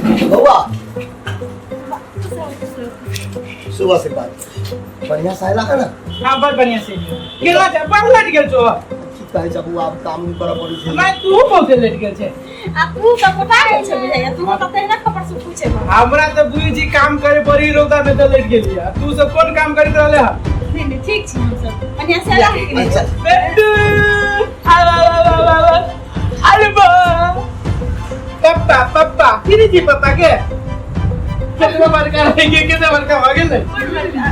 बौआ, सुबह से बात बढ़िया से आयला है ना? हाँ, बड़ बढ़िया से गेला छै, बड़ लेट गेल छो। की कहै छै बौआ, आब काम नहि करऽ पड़ै छै। मैं तू बहुते लेट गेल छै। आ तू तऽ मोटा गेल छै बुझाइया, तू तऽ तहिना खबर से पूछे। हमरा तऽ बुझी काम करे पड़ी रौदा में तऽ लेट गेलियै। तू सब कोन काम करैत रहले हँ? नहीं नहीं, ठीक छी हम सब, बढ़िया से आला कि नहीं? अच्छा। बेटू, आव आव आव आव आव, अरे बा, पप्पा पप्पा की जी, पप्पा के कितना बड़का रह गेल, कितना बड़का भऽ गेल ने। बड़ बड़का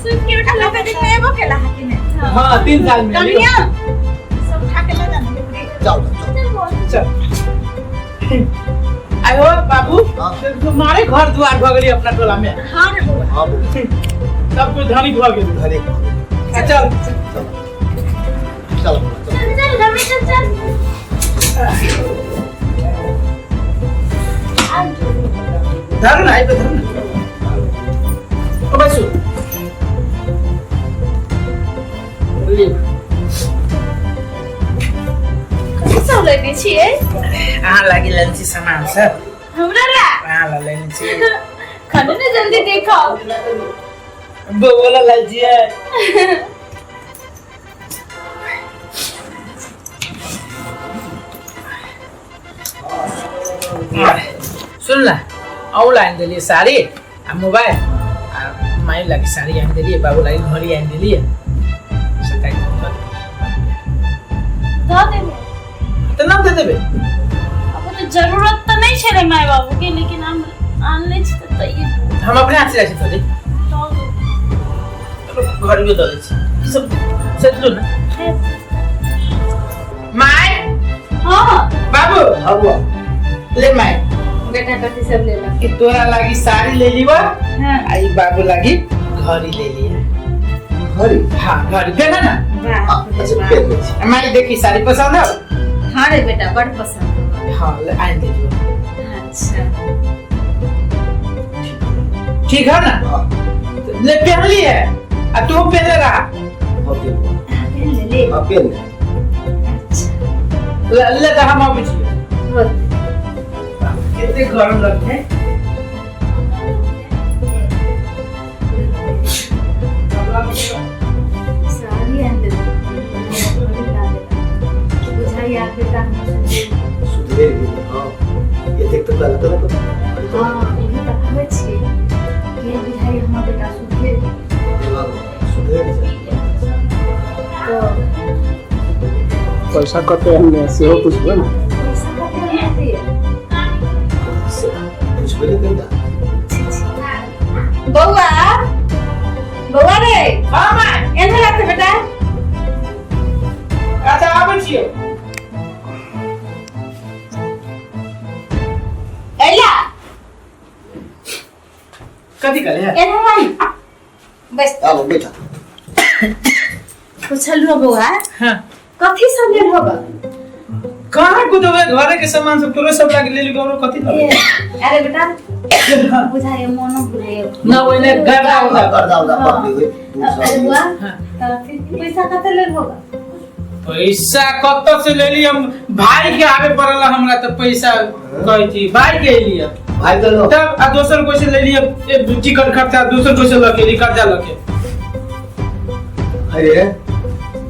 सुति के उठला पे दिन में एबो केला है कि नहीं? हाँ, 3 साल में। कनिया सब उठा के ले जाना। जाओ जाओ। चल आयो बाबू। हाँ। मारे घर द्वार भऽ गेली अपना टोला में। हाँ रे बौआ। हाँ बौआ। सब कुछ धनिक भऽ गेल। घरे। आ, चल। चल चल बौआ, चल। चल चल, घर में चल चल। धर ना, आइ पे धर ना। ओ बैसू ले। कथी सब लेने छियै? अहाँ लागि लेने छी सामान सब। हमरा ला? अहाँ ला लेने छी। खाने ने जल्दी देखाओ। बौआ ला लेल छियै। सुन ला, औ आनि देलियै साड़ी आ मोबाइल, आ माय लागी साड़ी आनि देलियै, बाबू लागी घड़ी आनि देलियै। सताइस दऽ दऽ देबै। तऽ नाम दे देबै। अब तऽ जरूरत तऽ नहि छलै माय बाबू के, लेकिन हम आनले छी तऽ तैयो। हम अपने हाथ से जाइ छी थोड़े। दऽ देबै। घड़ियो दऽ दै छी। ई सब सजलो ने माय? हाँ। बाबू। हाँ बुआ। ले माय। बेटा, कथी सब लेलक? ई तोरा लागी साड़ी ले लीवा। हाँ। आ ई बाबू लागी घड़ी ले लिया। घड़ी? हाँ, घड़ी देखा ना। वाह। हाँ, अच्छा, पेन लै छी। माय, देखी, साड़ी पसंद है? हाँ रे बेटा, बड़ पसंद। हाँ, ले आन दे दियो। अच्छा। ठीक है ना? हाँ। ले, पहन ली है आ तू पहले रहा। हाँ, पेन। हाँ, पहन ले ले। हाँ, पेन ले। अच्छा। ले ले तो हम अबै छी। बहुत। कितने गरम लगते हैं। साड़ी आन देबै, घड़ी ला देबै, बुझाइ आब बेटा हमर सुधरि। सुधरि गेल। हाँ, एतेक तऽ गलत ने पता। हाँ, इहे तऽ कहै छियै के बुझाइ हमर बेटा सुधरि। सुधरि जाए। तऽ पैसा कते हमने सेहो पुछबै ने। पैसा कते हेतै? से पुछबै ने कनिटा। बौआ, बौआ रे। हाँ माय। एना राख बेटा। अच्छा, आबै छियै। अइला। कथी कहले है? एना आई, बस। आबो बैठा। पुछलु बौआ। हाँ। कथी सब लेल होगा? कहाँ कुछ होबे, घरे के सामान सब तोरे सब लागी लेली, गौरव कथी लगे? अरे बेटा, बुझाइयो, मोनो बुझाइयो। ना, ओइने गरदा होता। गर्दा उर्दा पकड़ी हुई दूर से। अरे बुआ। हाँ। तऽ फिर पैसा कते लेल होगा? पैसा कत से लेली हम? भाई के आवे पड़ल हमरा तऽ पैसा कहै छी, भाई के एलियै। भाई के लो। तब आ दोसर कोई से लेली ए टिकट खर्चा, दोसर कोई से लके एली, कर्जा लके। अरे,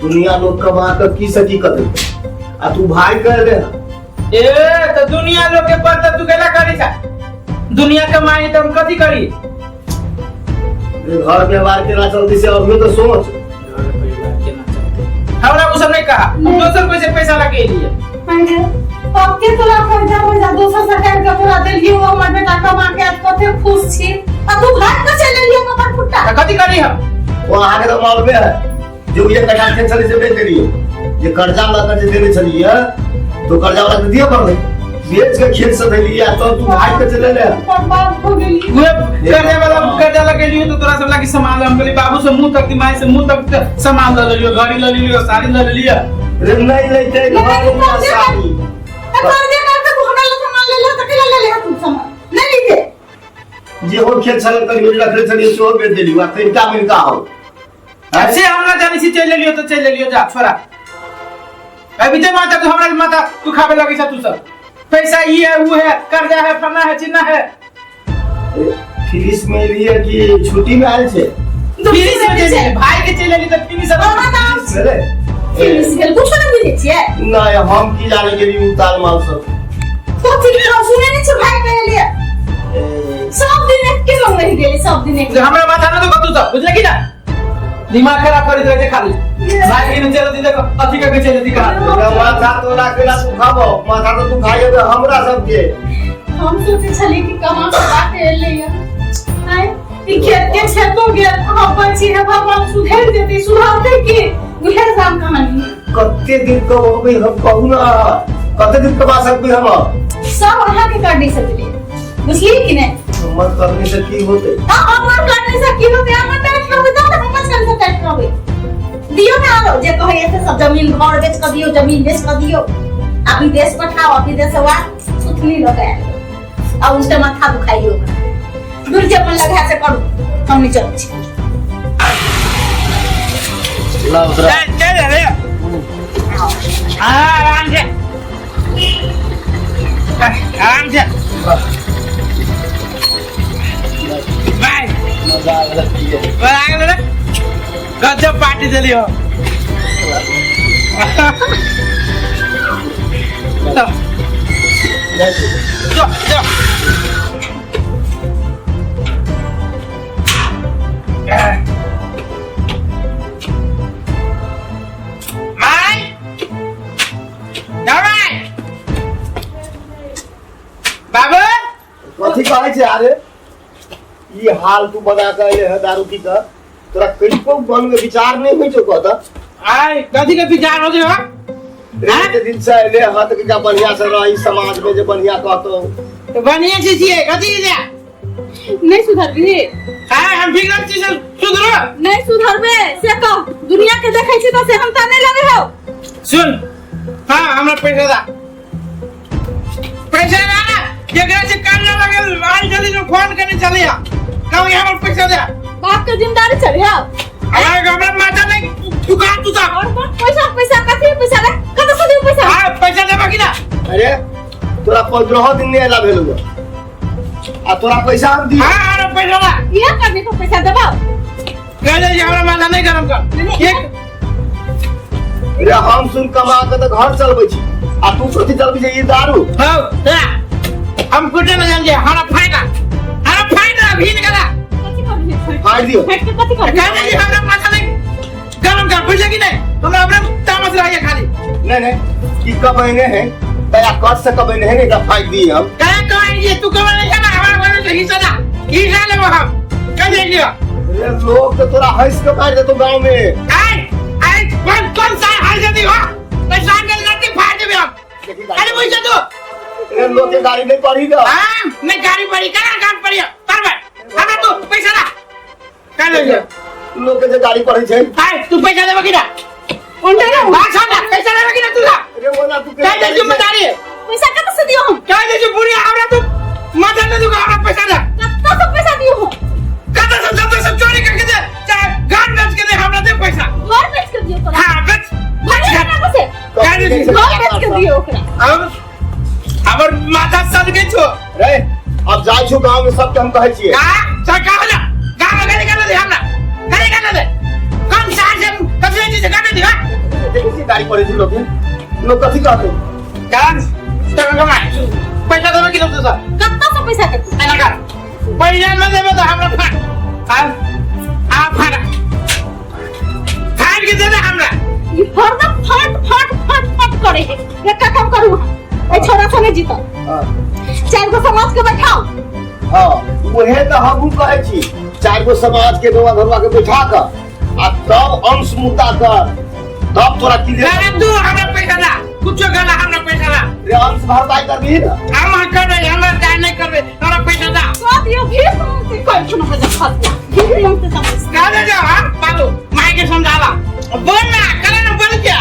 दुनिया लोग कमा के की से की कर देलकै आ तू भाई कर ले। ए, तऽ दुनिया लोग के पर तऽ तू केला करी छा? दुनिया कमाई तऽ हम कथी करी? घर व्यवहार केना चलती से अभियो तो सोच। घर परिवार केना चलतै, हमरा उ सब नहीं कहा। हम दोसर कोई से पैसा लके एलियै। कते तोरा कर्जा वर्जा दोसर सरकार के तोरा देलियो, हमर बेटा कमा के आज कते खुश छी आ तू भाग के चलि एलियो कपर फुट्टा। तऽ कथी करी हम? वो अहाँके तऽ मालूमे है जे ओ एक कट्ठा खेत छलै से बेच देलियै, जे कर्जा लऽ कऽ जे देने छलियै तो कर्जा वाला के दिअ पड़लै, बेच के खेत से देलियै आ तब तू भागि के चलि एलै। बर्बाद हो गेली। उहे कर्जा वाला, कर्जा लके एलियो तो तोरा सब लागी सामान हम कहली बाबू से मुंह तक, माय से मुंह तक सामान ल लेलियो, घड़ी ल लेलियो, साड़ी ल लेलियो। रे, नहीं लेते घर में साड़ी। तऽ कर्जे करके तू हमरा लग सामान ले ले तऽ केला ले ले तू सामान नहीं लीजे। जे हो खेत छलै कनि रखले छलियै सेहो बेच देलियै आ तनिका मिनका हो। से हम ना जानी छी, चलि एलियो तो चलि एलियो। जा छोरा, अभी ते माता तू हमरा माता तू खाबे लगे छ तू सब। पैसा ई है वो है कर्जा है फलना है चिन्ना है। फिनिश में एलियै कि छुट्टी में आयल छै? फिनिश में चलि एलियै, भाई के चलि एलियै तऽ फिनिश। अहाँ तऽ भेलै? फिनिश भेल, कुछो नहि बुझै छियै। नहि, हम की जाने गेली उ ताल माल सब। कथी के सुने नहि छै भाई के एलियै? ए, सब दिन एके रंग रहि गेलै, सब दिन एके। हमरा माथा में तो कतू सब बुझले की ना, दिमाग खराब करी दे खाली। भाई के चल दी देखो अथी के चल दी कहा। तोरा माथा तोरा केना तू खाबो? माथा तो तू खाइए तो हमरा सबके। हम सोचे छली कि कमा कमा के एलै आय ई खेत के छेतो गेल, हम बची है, भगवान सुधरि देते। सुधरते की? उहे राम कहानी। कते दिन कमाबै हम, कहू ना, कते दिन कमा सकबै हम? सब अहाँ के करनी से दिलियै, बुझलियै कि नहि? हमर करने से की होते? आ हमर करने से की होते? हमर टाइट रहबै तब ने, हमर करने से टाइट रहबै। दियौ ने आरो जे कहैया से सब जमीन घर बेच कऽ दियौ, जमीन बेच कऽ दियौ, आ विदेश पठाओ, आ विदेश से वा सुथनी लऽ कऽ आयल आ उसके माथा दुखाइयो ओकरा। दूर जे मन लगा से करू, हम नहीं चलै छी। लाओ तोरा। चल चल रे, हाँ, आराम से, आराम से बाय। मजा आ गेल पिए। आ गेल रे, गजब पार्टी देली हो। चल। चल चल। माय my बाबू। कथी कहै छै? अरे ई हाल तू बना के अइले है दारू पी कऽ, तोरा कनिको मन में विचार नहि होइ छौ? कहत। आय, कथी के विचार होते हो? एते दिन से अइले हँ तऽ कनिका बढ़िया से रही समाज में, जे बढ़िया कहतौ। तो बढ़िया से छियै, कथी के? नहीं सुधरबी? आय, हम बिगड़ल छी से सुधरो। नहीं सुधरबे से कह, दुनिया के देखै छी तऽ से हम तऽ नहीं लगे हो। सुन, हाँ, हमरा पैसा दा, पैसा दा ना। जेकरा से कर्जा लगल आज जल्दी जो फोन करने चले आ, कहो यहाँ पर पैसा दे। बाप के जिम्मेदारी चले हो। अरे हमरा माथा नहीं दुकान तू ता। और कौन पैसा पैसा कथी पैसा रे? कत से दियो पैसा? हाँ, पैसा देबा कि ना? अरे तोरा 15 दिन नहि अयला भेल हुआ आ तोरा पैसा हम दी? हाँ, अरे पैसा दा। इहे करने को पैसा देबो? कह दे हमरा माथा नहीं गरम कर। नहीं। एक अरे हम सुन, कमा के तऽ घर चलबै छी आ तू कथी चलबै छै? ई दारू? हाँ, दा। हम कुछ नहीं जानते, हमारा फायदा, हमारा फायदा भी निकला। कथी करबी? फाड़ि दियौ। फाटि के कथी करबी? कह दे हमरा माथा नहीं गरम कर, बुझले कि नहीं? हमरा अपने तामस रहिए खाली। नहीं नहीं, ई कबैने है तया कट से कबैने है, एकरा फाड़ि दिए हम। कहे कहे ये तू कब नहीं जाना, हमारा घर से हिस्सा दा, हिस्सा लेबो हम, कह दे लियो। अरे लोग तो तोरा हंस के मारि देतौ गाँव में। आय आय, कौन कौन सा हाल जल्दी हो, पैसा के लत्ती फाड़ देबे हम। अरे बुझ तू। अरे लोग के गाड़ी नहीं पड़ी ना। हां, नहीं गाड़ी पड़ी, कहाँ गाड़ी पड़ी पर हमरा तू पैसा दा, कह दे लियो। लोग के जे गाड़ी पड़ी छै। आय, तू पैसा देबे कि ना? उल्टा ना। भाग सामने, पैसा देबे कि ना तू दा? अरे ओना तू कह दे जिम्मेदारी है। पैसा कत से दियो हम? कह दे जो बुढ़ी, हमरा तू माथा नहीं दुखा, हमरा पैसा दे। कत से पैसा दियो हम? कत से? जब सब चोरी करके दे, चाहे घर बेच के दे, हमरा दे पैसा। घर बेच के दियो तोरा? हाँ, बेच बेच घर। घर से कह दे। घर बेच के दियो ओकरा? अब हमर माथा सड़ गई छो। रे अब जाइ छु गाँव में, सबके हम कहै छियै। का सरकार ना गाँव में गाली कर दे हमरा, गाली कर दे। कौन सा से कथी चीज कर दे? हां। देखै छियै गाड़ी पड़ै छै लोग के, लोग कथी कहतै? कान टका कमाए पैसा देबे कि तू सर? कत से पैसा के तू? एना कर, पैसा न देबे तो हमरा फाड़ आ आ फाड़ फाड़ के दे दे हमरा। ई हरदम फट फट फट फट करे है। एकटा काम करू, ए छोरा संगे जीत। हाँ। चारि गो समाज के बैठाओ। हाँ, उहे तऽ हमहूँ कहै छी, चारि गो समाज के गौवा घरुआ के बैठा कऽ आ तब अंश मुद्दा कर, तब तोरा क्लियर। अरे तू हमरा पैसा दा, कुछो गला, हमरा पैसा दा। रे अंश भरपाई करबी ना? हम करबे, हमरा चाहे नहीं करबे, हमरा पैसा दा। कह दियो भीख मांगते कल सुनो के खत भीख मांगते सब। कह दे जा। हां बाबू, माय के समझावा, बोल ना, करे ना, बोल क्या?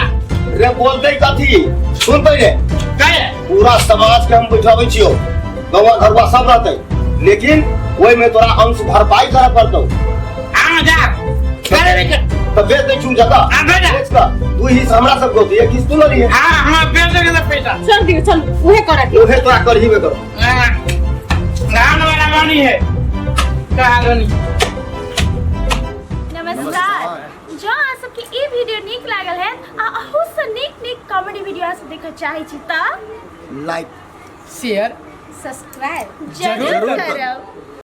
रे बोलते कथी, सुन पहिले। कहे। पूरा समाज के हम बैठाबै छियौ, गौवा घरुआ सब रहतै, लेकिन ओहिमे तोरा अंश भरपाई करऽ पड़तौ। हां, जा करे नहीं कर। तऽ बेच दै छु जगह। हाँ, बेच दे। बेच कऽ दू हिस्सा हमरा सबके होतै, एक हिस्सा तू लऽ लिहे। हां हां, बेच दे पैसा। बेटा। छोड़ दियो, चल उहे करे के। उहे तोरा करहीबे करो। गान वाला गानी है कहानी। नमस्कार। जँ अहाँ सबके ई वीडियो नीक लागल है आ अहू से नीक नीक कॉमेडी वीडियो अहाँ सब देखऽ चाहै छी तऽ लाइक शेयर सब्सक्राइब जरूर जरूर करब।